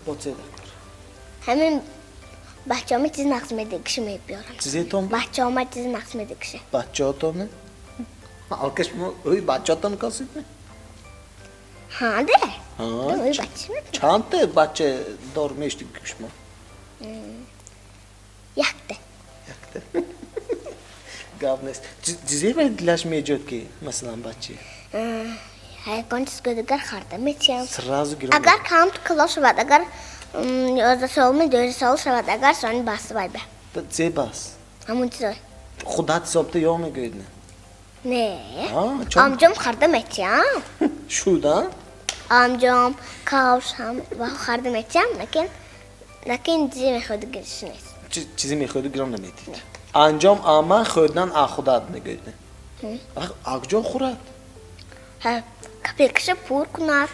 Бо чӣ дакор? Ҳамин бачаҳома чизи нағз медигиша мебиёрам. Чизетон? Бачаҳома чизи нағз медигиша. Бачаҳотон? Алка шумо ӯи бачаҳотон косид? Ҳа, де. Ҳа. Ӯи бача. Чандта бача дор мешди шумо? Якта. Якта. Гап нест. Чизе ба дилаш меҷояд, ки масалан бача? Ягон чиз дигар харда метиҳам. Сразу гирон. Агар камту калон шавад, агар 11 солми, 12 сол шавад, агар сони бас вай ба. Зе бас? Ҳамун чизой. Худат ҳисобта ё мегӯед, не? Не. А, чон? Амҷом харда метиҳам. Шуд, а? Амҷом, кавш ҳам ва харда метиҳам, лекин чизе мехоҳад гириш нест. Чизе мехоҳеду гирон наметид. Анҷом ама хӯрдан а худат мегӯед, не? Акҷо хӯрад? Ҳа, копейкаша пур кунад.